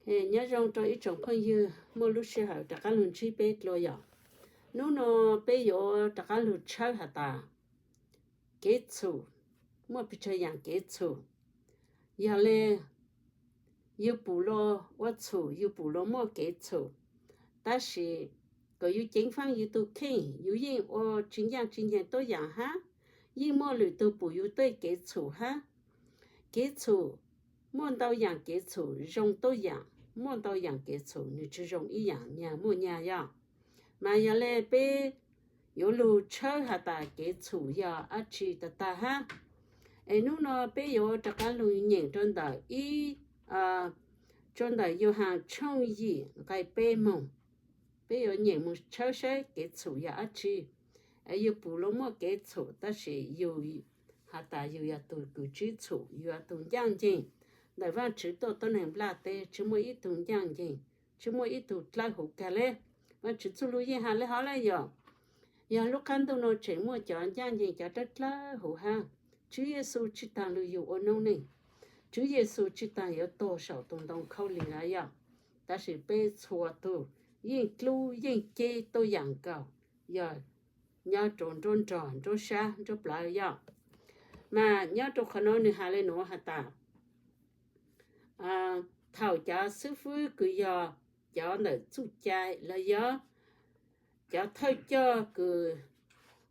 Nyob zoo rau ib tsoom phooj ywg muaj lub sij hawm rov qab lug ntsib peb dlua yom. Hnub no peb yuav rov qab lug tshawb has tas kev txhum, muaj pes tsawg yaam kev txhum. Yog le yug pum luas ua txhum, yug pum luas muaj kev txhum, tab sis kom yug ceev faab yug tug kheej, yug yeej ua tsis ncaaj tsis nceeg tuab yaam hab, yeej muaj lwm tug pum yug tej kev txhum hab. Kev txhum muaj ntau yaam kev txhum zoo tuab yaam, muaj ntau yaam kev txhum nwg tsi zoo ib yaam nyag muaj nyag yog. Mas yog le peb yuav lug tshawb has tas kev txhum yog dlaab tsi tag tag hab. Es hnub no peb yuav rov qab lug nyeem rua ntawm ib, rua ntawm Yauhas tshooj yim nqai peb moog. Peb yuav nyeem moog tshawb saib kev txhum yog dlaab tsi. Es yug pum luas muaj kev txhum tab sis yug has tas yug yog tug kws tsi txhum, yug yog tug ncaaj nceeg. Ntawm Vaajtswv tuaj tuab neeg nplaj teb tsi muaj ib tug ncaaj nceeg, tsi muaj ib tug dlawb huv kag le. Vaajtswv txuj lug yeej has le hov le yog. Yog lub qaab ntuj no tseem muaj cov ncaaj nceeg cov dlawb dlawb huv hab. Tswv Yexus tsi taag lug yug ua noob neej. Tswv Yexus tsi taag yuav tuag saum tus ntoo khaub lig na yog. Tab sis peb txhua tug yeej dlub yeej ceb tuab yaam nkaus, yog nyob rua nruab nrog nruab sab nruab plawv yog. Mas nyob rua qhov no nwg has le nuav has tas, thaum cov xib fwb kws yog cov ntawm txuj cai los yog cov thawj coj kws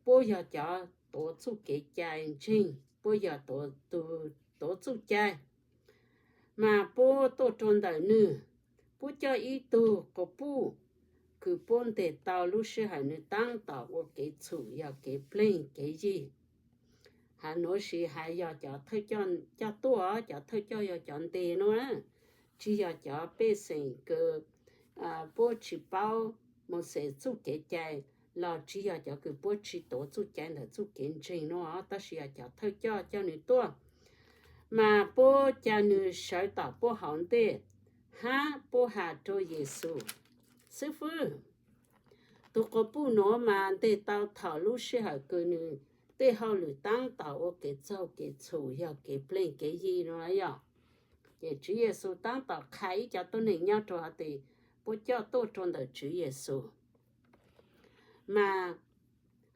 puab yog cov tuav txuj kev cai ntseeg, puab yog tuav txuj cai, mas puab tuaj rua ntawm nwg, puab coj ib tug quas puj kws puab nteg tau lub sij hawm nwg taab tom ua kev txhum yog kev pleg kev yig. Has nuav sis has yog cov thawj coj tuaj, cov thawj coj yog cov nteg nuav, tsi yog cov pej xeem kws puab tsi paub Mauxes txuj kev cai, los tsi yog cov kws puab tsi tuav txuj cai ntawm txuj kev ntseeg nuav, tab sis yog cov thawj coj coj nwg tuaj. Mas puab ca nwg sawv tom puab hauv ntej, hab puab has rua Yexus, Xib fwb, tug quas puj nuav mas nteg tau thaum lub sij hawm kws nwg tej hauj lwm taab tom ua kev txaug kev txhum yog kev pleg kev yig nuav yog. Ces Tswv Yexus taab tom qha ib co tuab neeg nyob rua hov tes puab coj tuaj rua ntawm Tswv Yexus. Mas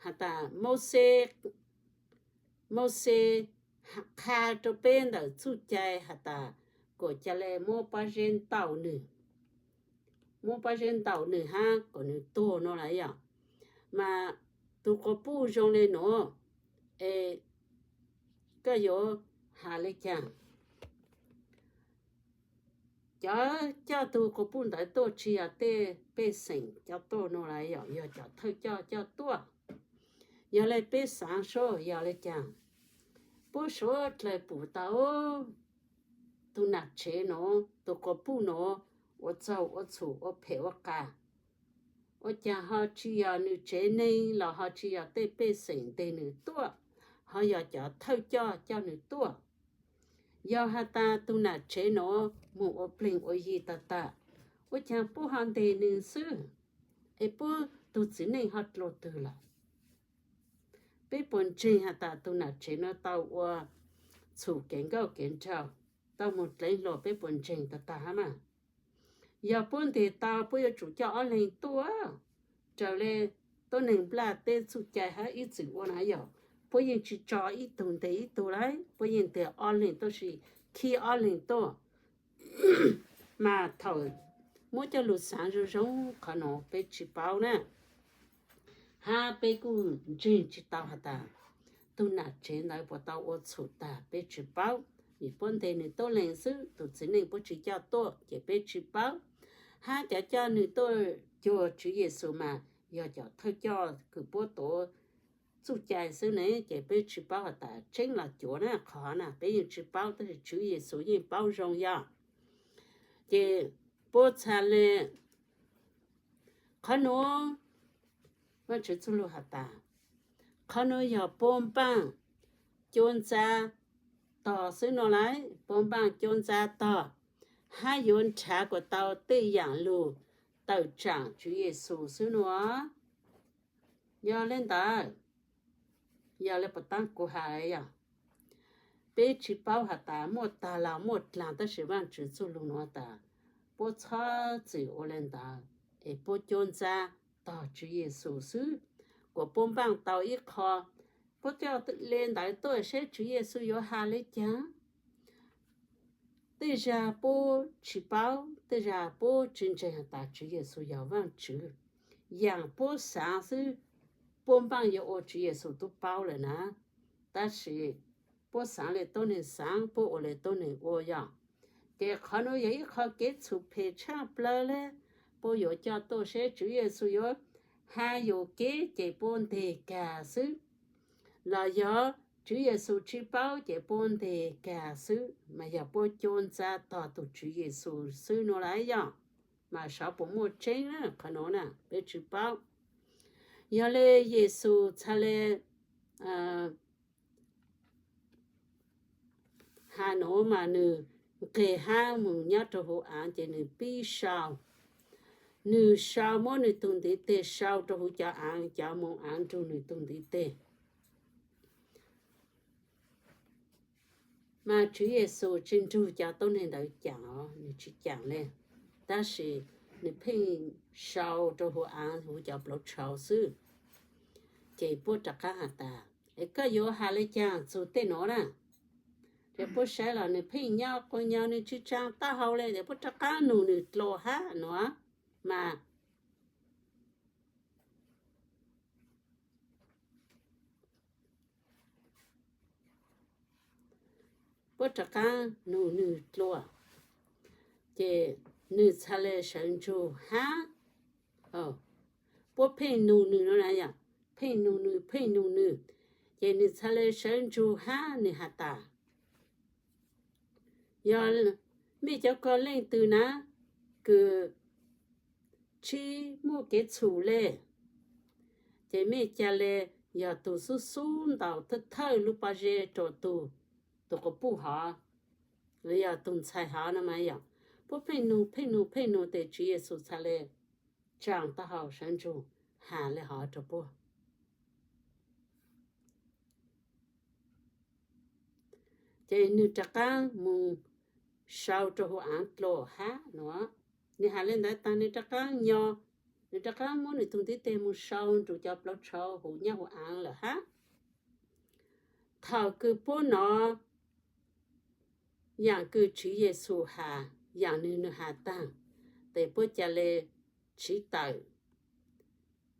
has tas Mauxes, Mauxes qha rua peb ntawm txuj cai has tas kom ca le muab pob zeb ntaus nwg, muab pob zeb ntaus nwg hab kom nwg tuag nuav lawm yog. Mas tug quas puj zoo le nuav, es koj yuav has le caag? Cov coj tug quas puj ntawd tuaj tsi yog tej pej xeem coj tuaj nuav lawm yog, yog cov thawj coj coj tuaj. Yog le peb xaav seb yog le caag, puab suav dlawg pum tau tug nam tsev nuav, tug quas puj nuav ua txaug ua txhum ua phem ua qas. Ua caag ho tsi yog nwg tsev neeg los ho tsi yog tej pej xeem nteg nwg tuaj, ho yog cov thawj coj coj nwg tuaj? Yog has tas tug nam tsev nuav moog ua pleg ua yig tag tag, ua caag puab ho nteg nwg xwb, es puab tug txiv neej ho dlua twg lawm? Peb puas ntseeg has tas tug nam tsev nuav tau ua txhum kev nkauj kev nraug, tau moog dleev hluas, peb puas ntseeg tag tag hab mas? Yog puab nteg tau, puab yuav tsum coj ob leeg tuaj. Raws le tuab neeg nplaj teb txuj cai hab ib txwm ua na yog, puab yeej tsi tso ib tug nteg ib tug lawm, puab yeej nteg ob leeg tuaj, sis khib ob leeg tuaj. Mas thaum muab coj lug xaav zoo zoo qhov nuav peb tsi paub na, hab peb kuj ntseeg tsi tau has tas tug nam tsev ntawd puas tau ua txhum tag peb tsi paub, vim puab nteg nwg tuab leeg xwb, tug txiv neej puab tsi coj tuaj ces peb tsi paub. Hab cov coj nwg tuaj cuag Tswv Yexus mas yog cov thawj coj kws puab tuav txuj cai xwb ne, ces peb tsi paub has tas tseeb los cuav na, qhov na peb yeej tsi paub, tab sis Tswv Yexus yeej paub zoo yog. Ces puab txha le qhov nuav, Vaajtswv txuj lug has tas, qhov nuav yog puab npaaj cuab ntxab tog xwb nuav lawm, puab npaaj cuab ntxab tog, hab yuav nrhav kuas tau tej yaam lug tawm tsaam Tswv Yexus xwb nuav. Yog le ntawd, yog le puas taab kuv has yog, peb tsi paub has tas muaj tag los muaj dlaag, tab sis Vaajtswv txuj lug nuav tas puab txhob txwm ua le ntawd, es puab cuab ntxab tog Tswv Yexus xwb, kuas puab npaaj tau ib qho, puab coj le ntawd tuaj seb Tswv Yexus yuav has le caag. Tej zag puab tsi paub, tej zag puab tsi ntseeg has tas Tswv Yexus yog Vaajtswv. Yaam puab xaav xwb, puab npaaj yuav ua Tswv Yexus tub paub lawm na. Tab sis puab xaav le tuab neeg xaav, puab ua le tuab neeg ua yog. Ces qhov nuav yog ib qho kev txhum phem tshaaj plawg le. Puab yuav coj tuaj seb Tswv Yexus yuav has yuam kev ces puab nteg kag xwb, los yog Tswv Yexus tsi paub ces puab nteg kag xwb, mas yog puab cuab ntxab tog tug Tswv Yexus xwb nuav lawm yog. Mas sav puas muaj tseeb na, qhov nuav na peb tsi paub. Yog le Yexus txhad le has nuav mas nwg nqeg hab moog nyob rua huv aav ces nwg pib sau, nwg sau muab nwg tug ntiv teg sau rua huv cov aav, cov moov aav nrug nwg tug ntiv teg. Mas Tswv Yexus tsi nrug cov tuab neeg ntawd caam os, nwg tsi caam le, tab sis nwg pheej sau rua huv aav huv cov plawv tshauv xwb. Ces puab rov qaab has tas, es koj yuav has le caag txug tej nuav na? Ces puab saib los nwg pheej nyob quas nyob, nwg tsi tsaa taub hau le, ces puab rov qaab nug nwg dlua hab nuav mas. Puab rov qaab nug nwg dlua, ces nwg txhad le sawv ntsug hab. Puab pheej nug nwg nuav na yog, pheej nug nwg, pheej nug nwg, ces nwg txhad le sawv ntsug hab nwg has tas, yog mej cov koj leej twg na kws tsi muaj kev txhum le, ces mej ca le yog tug xub xub ntaus thawj thawj lub pob zeb rua tug, tug quas puj hov, los yog tug ntxhais hov no mas yog. Puab pheej nug pheej nug pheej nug tes Tswv Yexus txhad le tsaa taub hau sawv ntsug has le hov rua puab. Ces nwg rov qaab moog sau rua huv aav dlua hab nuav. Nwg has le ntawd taag nwg rov qaab nyo, nwg rov qaab muab nwg tug ntiv teg moog sau nrug cov plawv tshauv huv nyob huv aav lawm hab. Thaum kws puab nov yaam kws Tswv Yexus has, yaam nwg, nwg has taag, tes puab ca le tsiv tawm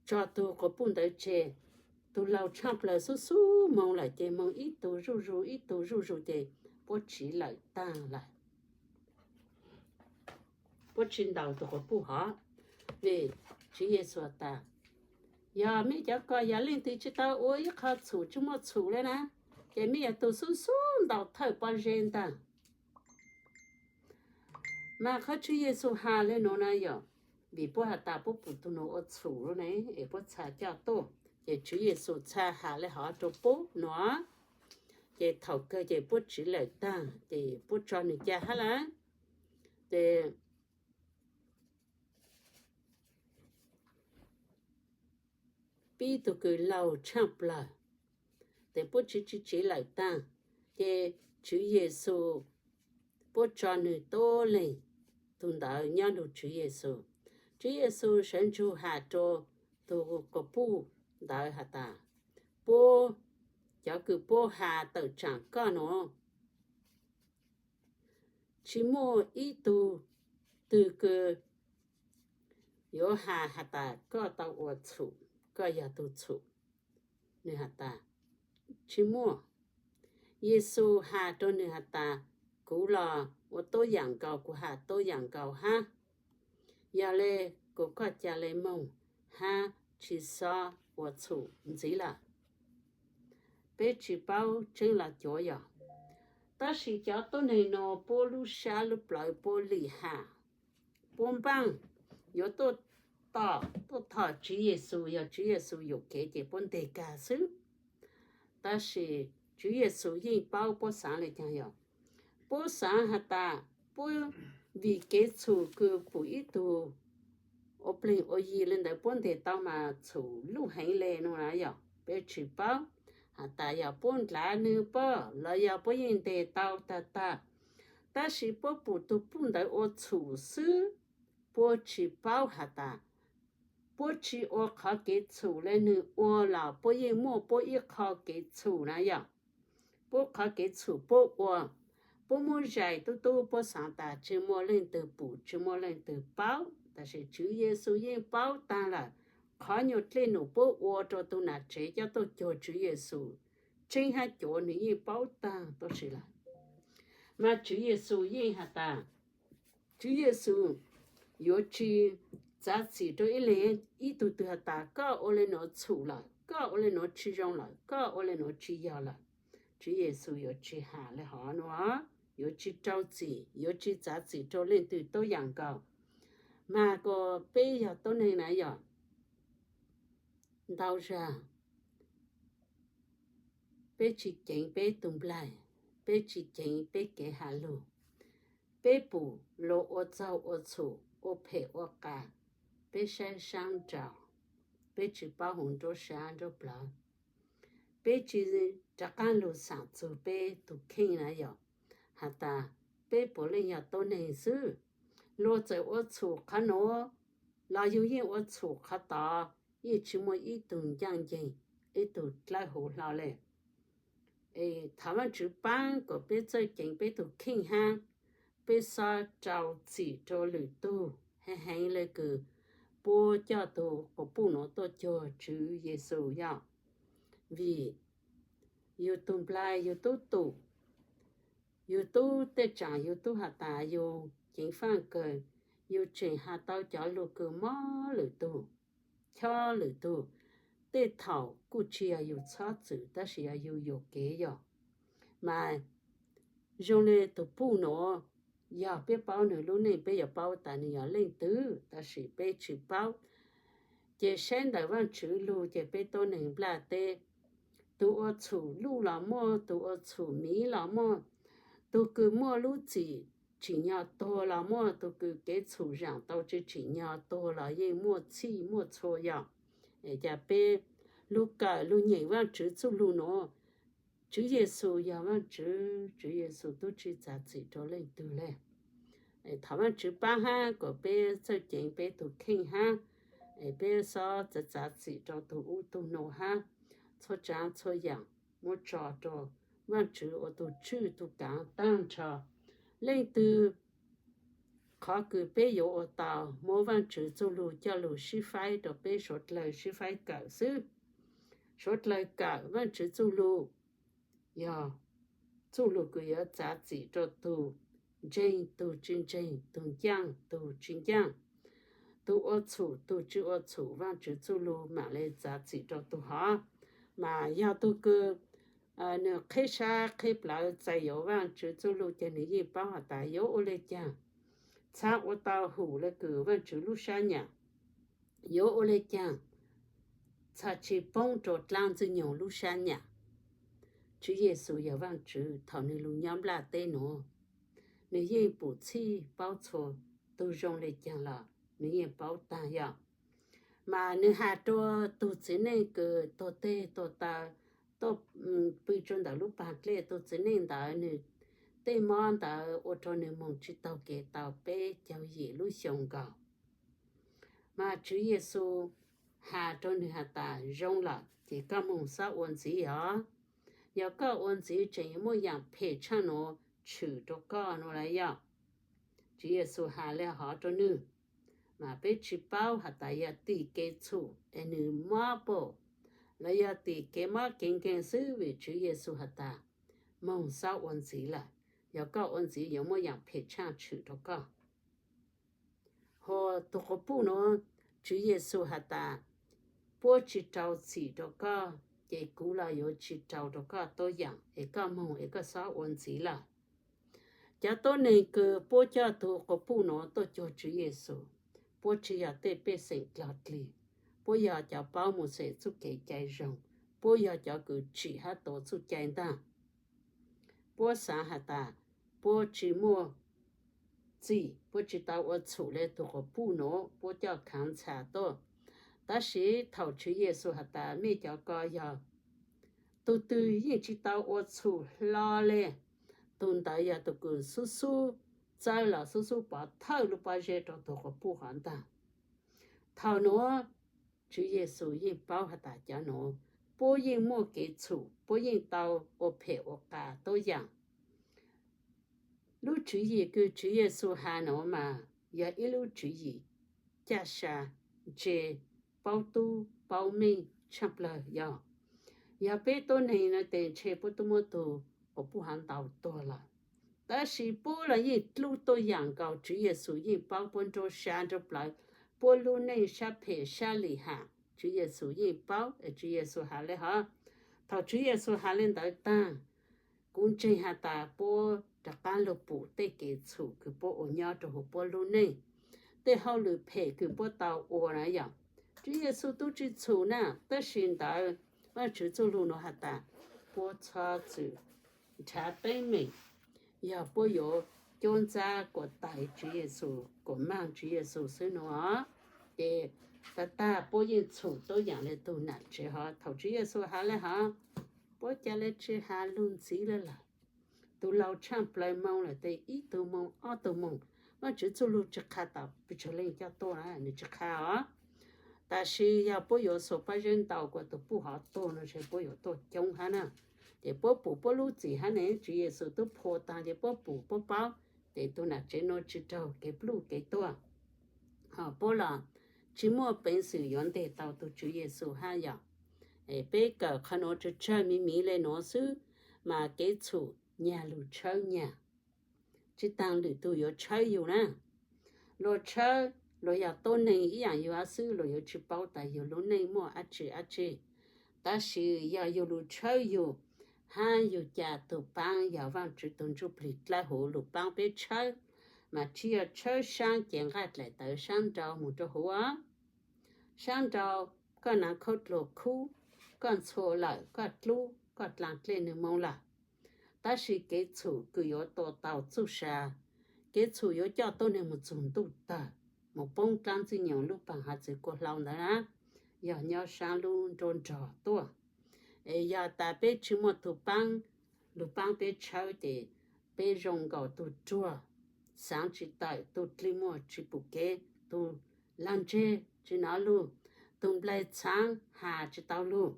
tso tug quas puj ntawd tseg. Tug laug tshaaj plawg xub xub moog lawm ces moog ib tug zuj zug ib tug zuj zug ces puab tsiv lawm taag lawm. Puab tsi ntaus tug quas puj hov, vim Tswv Yexus tas, yog mej cov koj yog leej twg tsi tau ua ib qho txhum tsi muaj txhum le na, ces mej yog tug xub xub ntaus thawj pob zeb ntaag. Mas qhov Tswv Yexus has le nuav na yog, vim puab has tas puab pum tug nuav ua txhum lawm ne, es puab txha coj tuaj, ces Tswv Yexus txha has le hov rua puab nuav, ces thaum kawg ces puab tsiv lawm taag ces puab tso nwg ca hab lawm. Ces pib tug kws laug tshaaj plawg, tes puab tsiv tsiv tsiv lawm taag, ces Tswv Yexus, puab tso nwg tuab leeg tug ntawd nyob nrug Tswv Yexus. Tswv Yexus sawv ntsug has rua tug quas puj ntawd has tas, puab, cov kws puab has tawm tsaam koj nuav, tsi muaj ib tug twg kws yuav has has tas koj tau ua txhum, koj yog tug txhum. Nwg has tas, tsi muaj. Yexus has rua nwg has tas, kuv los ua tuab yaam nkaus, kuv has tuab yaam nkaus hab. Yog le, kuas koj ca le moog hab tsi xob ua txhum ntxiv lawm. Peb tsi paub tseeb los cuav yog, tab sis cov tuab neeg nuav puab lub sab lub plawv puab lim ham, puab npaaj yuav tuaj tom tuaj thom Tswv Yexus, yog Tswv Yexus yuam kev ces puab nteg kag xwb. Tab sis Tswv Yexus yeej paub puab xaav le caag yog, puab xaav has tas puab vim kev txhum kws pum ib tug ua plig ua yi le ntawd puab nteg tau mas txhum luj heev le nuav na yog, peb tsi paub has tas yog puab ndlav nwg pob los yog puab yeej nteg tau tag tag. Tab sis puab pum tug puj ntawd ua txhum xwb, puab tsi paub has tas, puab tsi ua qhov kev txhum le nwg ua los puab yeej muaj puab ib qho kev txhum na yog. Puab qhov kev txhum puab ua, puab muab zais tub tub puab xaav tas tsi muaj leej twg pum tsi muaj leej twg paub, tab sis Tswv Yexus yeej paub taag lawm. Qhov nyuas dlej num puab ua rua tug nam tsev coj tuaj cuag Tswv Yexus, tseeb hab cuav nwg yeej paub taag tuab si lawm. Mas Tswv Yexus yeej has tas, Tswv Yexus yuav tsi txav txim rua ib leeg ib tug twg has tas koj ua le nuav txhum lawm, koj ua le nuav tsi zoo lawm, koj ua le nuav tsi yog lawm. Tswv Yexus yuav tsi has le hov nuav, yuav tsi rau txim, yuav tsi txav txim rua leej twg tuab yaam nkaus. Mas kuas peb yog tuab neeg na yog, ntau zag peb tsi ceev peb tug nplaig, peb tsi ceev peb kev has lug, peb pum luas ua txaug ua txhum, ua phem ua qas, peb saib saab nraug, peb tsi paub huv nruab sab nruab plawv, peb tsi rov qaab lug xaam txug peb tug kheej na yog, has tas peb puav leej yog tuab neeg xwb. Luas txawm ua txhum qhov nuav los yug yeej ua txhum qhov tod, yeej tsi muaj ib tug ncaaj nceeg, ib tug dlawb huv hlo le. Es thov Vaajtswv paab kuas peb txawj ceev peb tug kheej hab peb xob rau txim rua lwm tug heev heev le kws puab coj tug quas puj nuav tuaj cuag Tswv Yexus yog. Vim yug tug nplaig yug tub tum, yug tub tej tsaam yug tub has tas yug ceev faaj kawg, yug tseem has tau cov lug kws mob lwm tug, chob lwm tug, tej thaum kuj tsi yog yug txhob txwm tab sis yog yug yuam kev yog. Mas zoo le tug puj nuav, yog peb paub nwg lub neej peb yuav paub tas nwg yog leej twg, tab sis peb tsi paub. Ces saib ntawm Vaajtswv lug ces peb tuab neeg nplaj teb, tug ua txhum luj los muaj, tug ua txhum miv los muaj, tug kws muaj lub txim tsim nyog tuag los muaj, tug kws kev txhum zaam tau tsi tsim nyog tuag los yeej muaj txhij muaj txhua yog. Es cas peb lug kawm lug nyeem Vaajtswv txuj lug nuav, Tswv Yexus yog Vaajtswv, Tswv Yexus tub tsi txav txim rua leej twg le. Thov Vaajtswv paab hab kuas peb txawj ceev peb tug kheej hab, es peb xob txav txim rua tug ub tug nuav hab, txhua tsaav txhua yaam muab tso rua Vaajtswv ua tug tswj tug kaav taag nrho. Leej twg qhov kws peb yuav ua tau muab Vaajtswv txuj lug coj lug sib faib rua peb suav dlawg sib faib kawm xwb. Suav dlawg kawm Vaajtswv txuj lug yog txuj lug kws yuav txav txim rua tug ntseeg tug tsi ntseeg, tug ncaaj tug tsi ncaaj, tug ua txhum tug tsi ua txhum, Vaajtswv txuj lug maam le txav txim rua tug hov. Mas yog tug kws nwg qheb sab qheb plawv txais yuav Vaajtswv txuj lug ces nwg yeej paub has tas yuav ua le caag txhad ua tau hum le kws Vaajtswv lub sab nyam, yuav ua le caag txhad tsi poob rua dlaab Ntxwg Nyoog lub sab nyam. Tswv Yexus yog Vaajtswv thaum nwg lug nyob nplaj teb nuav, nwg yeej pum txhij paub txhua, tug zoo le caag los nwg yeej paub taag yog. Mas nwg has rua tug txiv neej kws tuag teg tuag taw, tuaj pw rua ntawm lub paag dlej, tug txiv neej ntawd nwg tej mob ntawd ua rua nwg moog tsi taug kev tau peb caug yim lub xyoo nkaus. Mas Tswv Yexus has rua nwg has tas zoo lawm ces koj moog xob ua ntxiv os. Yog koj ua ntxiv tseem yuav muaj yaam phem tshaaj nuav tshwm rua koj nuav lawm yog. Tswv Yexus has le hov rua nwg, mas peb tsi paub has tas yog tim kev txhum es nwg mob pum, los yog tim kev mob kev nkeeg xwb, vim Tswv Yexus has tas moog xob ua ntxiv lawm. Yog koj ua ntxiv yuav muaj yaam phem tshaaj tshwm rua koj. Hos tug quas puj nuav, Tswv Yexus has tas puab tsi rau txim rua koj, ces kuv los yuav tsi rau rua koj tuab yaam, es koj moog es koj xob ua ntxiv lawm. Cov tuab neeg kws puab coj tug quas puj nuav tuaj cuag Tswv Yexus, puab tsi yog tej pej xeem dlog dlig, puab yog cov paub Mauxes txuj kev cai zoo, puab yog cov kws tsim hab tuav txuj cai ntaag. Puab xaav has tas puab tsi muaj txim, puab tsi tau ua txhum le tug quas puj nuav, puab coj khaav ntxhas tuaj. Tab sis thaum Tswv Yexus has tas mej cov ko yog tug twg yeej tsi tau ua txhum hlo le, tus ntawd yog tus kws xub xub txawb los xub xub pov thawj lub pob zeb rau tus quas puj hov ntag. Thaum nuav Tswv Yexus yeej paub has tas cov nuav puab yeej muaj kev txhum, puab yeej tau ua phem ua qas tuab yaam. Lub tswv yim kws Tswv Yexus has nuav mas yog ib lub tswv yim caj sa, ntse, paub tub paub meej tshaaj plawg yog. Yog peb tuab neeg no tes ntshe puab tub muab tug quas puj hov ntaus tuag lawm. Tab sis puab los yeej dlub tuab yaam nkaus, Tswv Yexus yeej paub puab nruab sab nruab plawv, puab lub neej sab phem sab lim ham, Tswv Yexus yeej paub. Tswv Yexus has le hov, thaum Tswv Yexus has le ntawd taag, kuv ntseeg has tas puab rov qaab lug pum tej kev txhum kws puab ua nyob rau huv puab lub neej, tej hauj lwm phem kws puab tau ua na yog. Tswv Yexus tub tsi txhum na, tab sis ntawd Vaajtswv txuj lug nuav has tas puab txhob txwm nrhav teeb meem, yog puab yuav cuab ntxab kuas tais Tswv Yexus, kuas maaj Tswv Yexus xwb nuav. Ces tag tag puab yeej txhum tuab yaam le tug nam tsev hov. Thaum Tswv Yexus has le hov, puab ca le tsi has lug ntxiv le lawm. Tus laug tshaaj plawg moo lawm tes ib tug moo ob tug moo, Vaajtswv txuj lug tsi qha tas pes tsawg leej coj tuaj na, nwg tsi qha os. Tab sis yog puab yuav xuas pob zeb ntaus kuas tus puj hov tuag no ntshe puab yuav tuaj coob hab na. Ces puab pum puab lub txim hab ne, Tswv Yexus tub phua taag ces puab pum puab paub, ces tus nam tsev nuav tsi raug kev pluj kev tuag, ho puab los tsi muaj peev xwm yuav nteg tau tug Tswv Yexus hab yog. Peb kawm qhov nuav tsawg tsawg miv miv le nuav xwb, mas kev txhum nyag lug tshawb nyag, tsi taag lwm tug yuav tshawb yug na. Luag tshawb, luag yog tuab neeg ib yaam yug hab xwb, luag yuav tsi paub tas yug lub neej muaj dab tsi dab tsi. Tab sis yog yug lug tshawb yug, hab yug ca tug paab yog Vaajtswv tug Ntsujplig dlawb huv lug paab peb tshawb, mas tsi yog tshawb saab cev nqaij dlaim tawv saab nrau moog rau huv os. Saab nrau, koj naav khaub dluag khub, koj ntxhua lawm, koj dlub, koj dlaa dlej nwg moo lawm. Tab sis kev txhum kws yuav tua tau txuj sa, kev txhum yuav coj tuab neeg moog txug ntuj tawg, moog poob dlaab ntxwg nyoog lub paag hav txwv kuaj hlau ntawd na, yog nyob saab lub nruab nrog tuaj. Es yog tas peb tsi muaj tug paab lug paab peb tshawb ces peb zoo nkaus tug ruag xaav tsi tawm, tug dlig muag tsi pum kev, tug lag ntseg tsi nov lug, tug nplai txhaav has tsi tau lug,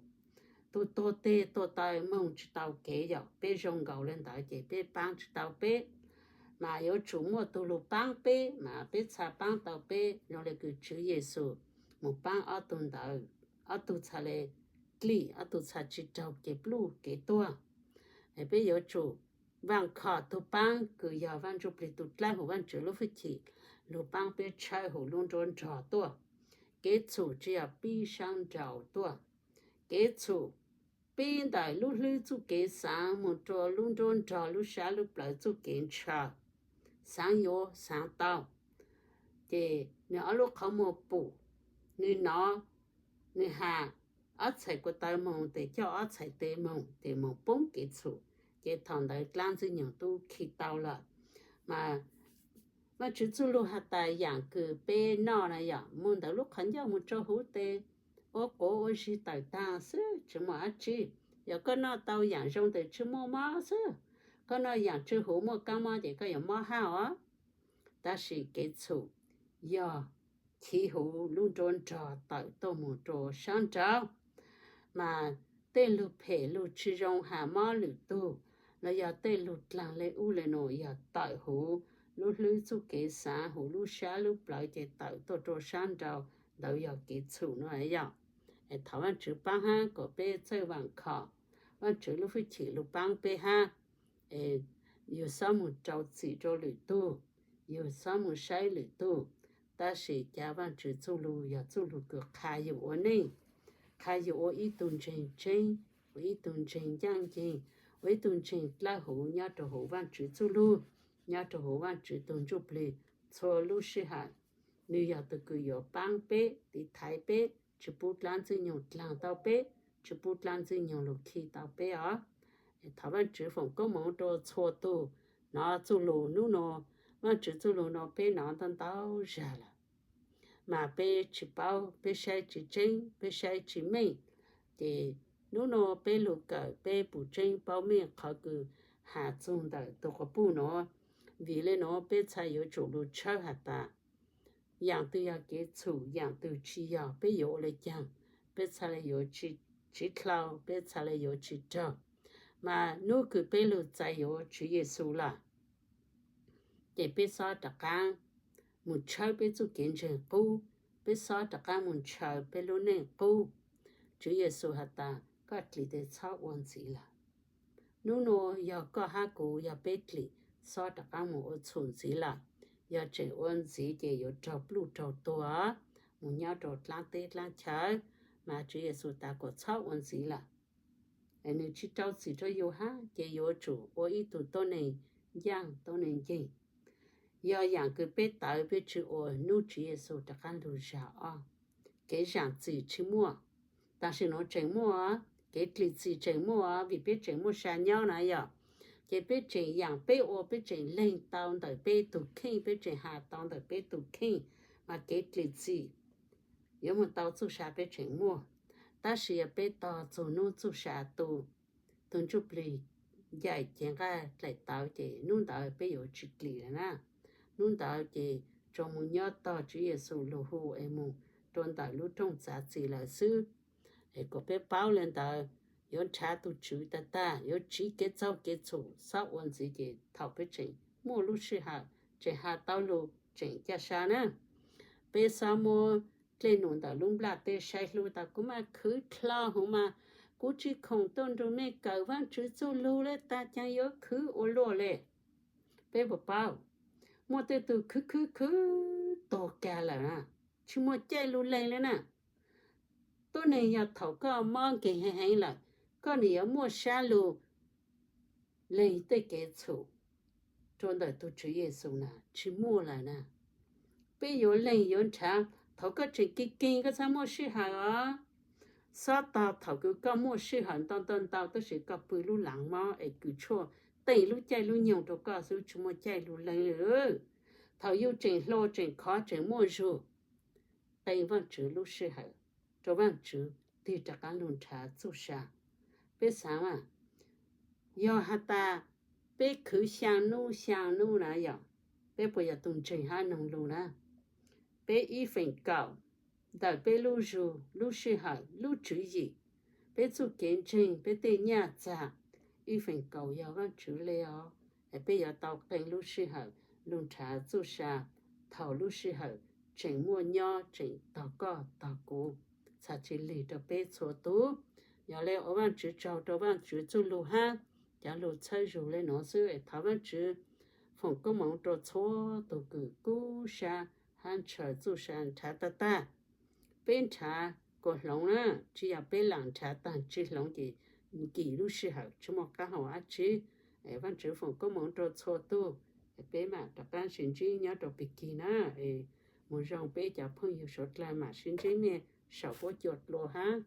tug tuag teg tuag taw moog tsi tau kev yom. Peb zoo nkaus le ntawd ces peb paab tsi tau peb, mas yuav tsum muaj tug lug paab peb, mas peb txha paab tau peb zoo le kws Tswv Yexus moog paab ob tug ntawd, ob tug txha le dlig, ob tug txha tsi raug kev pluj kev tuag. Peb yuav tsum vaam khom tug paab kws yog Vaaj Ntsujplig tug dlawb huv, Vaajtswv lub hwj chim lug paab peb tshawb huv lub nruab nrog tuaj. Kev txhum tsi yog pib saab nrau tuaj, kev txhum pib ntawm lub hlwb txuj kev xaav moog rua lub nruab nrog lub sab lub plawv txuj kev ntshaw, xaav yuav xaav tau. Ces nwg ob lub qhov muag pum, nwg nov, nwg has, ob txhais ko taw moog tes coj ob txhais tes moog tes moog poob kev txhum, ces thaum ntawd dlaab ntxwg nyoog tub khi tau lawm. Mas Vaajtswv txuj lug has tas yaam kws peb noj na yom, moog ntawm lub qhov ncauj moog rua huv tes ua quav ua zig tawm taag xwb tsi muaj dab tsi. Yog koj noj tau yaam zoo tes tsi muaj mob xwb, koj noj yaam tsw huv muaj kaab mob ces koj yuav mob hab os. Tab sis kev txhum yog chiv huv lub nruab nrog tawm tuaj moog rua saab nrau, mas tej lug phem lug tsi zoo has mob lwm tug, los yog tej lug dlaag le ub le nuav yog tawm huv lub hlwb txuj kev xaav huv lub sab lub plawv ces tawm tuaj rua saab nrau, ntawd yog kev txhum no yom. Thov Vaajtswv paab hab kom peb txawj vaam khom Vaajtswv lub hwj chim lug paab peb hab. Yug xob moog rau txim rua lwm tug, yug xob moog saib lwm tug, tab sis ca Vaajtswv txuj lug yog txuj lug kws qha yug ua neej, qha yug ua ib tug ntseeg tseeb, ua ib tug ntseeg ncaaj nceeg, ua ib tug ntseeg dlawb huv nyob rua huv Vaajtswv txuj lug, nyob rua huv Vaajtswv tug Ntsujplig txhua lub sij hawm. Nwg yog tug kws yuav paab peb, tiv thaiv peb, tsi pub dlaab ntxwg nyoog dlaag tau peb, tsi pub dlaab ntxwg nyoog lug khi tau peb os. Thov Vaajtswv foom koob moov rua txhua tug nov txuj lug nub nua. Vaajtswv txuj lug nua peb nov ntau ntau zag lawm, mas peb tsi paub, peb saib tsi tseeb, peb saib tsi meej. Ces nub nua peb lug kawm peb pum tseeb paub meej qhov kws has txug ntawm tus quas puj nuav. Vim le nuav peb txhaj yuav tsum lug tshawb has tas yaam twg yog kev txhum, yaam twg tsi yog, peb yuav ua le caag, peb txhaj le yuav tsi dlhau, peb txhaj le yuav tsi raug. Mas nub kws peb lug txais yuav Tswv Yexus lawm, ces peb xob rov qaab moog tshawb peb txuj kev ntseeg qub, peb xob rov qaab moog ntshaw peb lub neej qub. Tswv Yexus has tas koj dlim tes txhob ua ntxiv lawm. Nub nua yog koj hab kuv yog peb dlim, xob rov qaab moog ua txhum ntxiv lawm. Yog tseem ua ntxiv ces yuav raug pluj raug tuag, moog nyob rau dlaab teb dlaab chaw. Mas Tswv Yexus tas kuas txhob ua ntxiv lawm. Nwg tsi rau txim rua yug hab, ces yuav tsum ua ib tug tuab neeg ncaaj tuab neeg nceeg. Yog yaam kws peb tawv peb tsi ua nub Tswv Yexus rov qaab lug zag ob, kev zaam txim tsi muaj. Tam sim nuav tseem muaj, kev dlim txim tseem muaj vim peb tseem muaj sa nyob na yog. Ces peb tseem yaam peb ua, peb tseem leeg tau ntawm peb tug kheej, peb tseem has tau ntawm peb tug kheej, mas kev dlim txim yuav moog tau txuj sa peb tseem muaj. Tab sis yog peb tog txug nub txuj sa tu, tug ntsuj plig ncaim cev nqaij dlaim tawv ces nub ntawd peb yuav tsi dlim lawm na. Nub ntawd ces tsuas moog nyob tog Tswv Yexus lug hu es moog rua ntawm lub rooj txav txim lawm xwb. Es kuas peb paub le ntawd, yuav nrhav tug Tswv tag tag, yuav tsiv kev txaug kev txhum, xob ua ntxiv ces thaum peb tseem muaj lub sij hawm, tseem has tau lug, tseem ca sa na. Peb xob muab dlej num ntawm lub nplaj teb saib hlub tas kuv mas khwv dlhau hwv mas kuv tsi khoom tuaj nrug mej kawm Vaajtswv txuj lug le, tas caag yuav khwv ua luaj le. Peb puas paub, muaj tej tug khwv khwv khwv tuag kag lawm na, tsi muaj caij lug leeg le na. Tuab neeg yog thaum koj mob nkeeg heev heev lawm, koj nim yuav muaj sab lug leeg tej kev txhum rua ntawm tug Tswv Yexus na, tsi muaj lawm na. Peb yuav leeg yuav nrhav thaum koj tseem keeg keeg koj txhaj muaj sij hawm os. Xob tog thaum kws koj muaj sij hawm ntau ntau ntau tab sis koj pw lub laav mob es kws tshuaj teem lub caij lub nyoog rua koj xwb, tsi muaj caij lug leeg le. Thaum yug tseem hluas tseem khov tseem muaj zug, qee Vaajtswv lub sij hawm rua Vaajtswv tig rov qaab lug nrhav txuj sa. Peb xaav mas, yog has tas peb khwv xyaa nub xyaa nub na yog, peb puas yog tug ntseeg hab noog lug na? Peb ib feem kaum ntawm peb lub zug, lub sij hawm, lub tswv yim, peb txuj kev ntseeg, peb tej nyaj txag, ib feem kaum yog Vaajtswv le os. Es peb yuav tau qee lub sij hawm lug nrhav txuj sa thaum lub sij hawm tseem muaj nyob, tseem tog koj tog kuv, txhad tsi lig rua peb txhua tug. Yog le ua Vaajtswv tsaug rua Vaajtswv txuj lug hab cov lug txhawb zug le nuav xwb es thov Vaajtswv foom koob moov rua txhua tug kws kub sab hab ntshaw txuj sa nrhav tag tag. Peb nrhav kuas hloov na, tsi yog peb lam nrhav taag tsi hloov ces nkim lub sij hawm tsi muaj qaab hau dab tsi. Vaajtswv foom koob moov rua txhua tug, peb mam rov qaab sib ntsib nyob rua pig kig na. Mus zoo peb cov phooj ywg suav dlawg, mam sib ntsib mej saum huab cua dlua hab.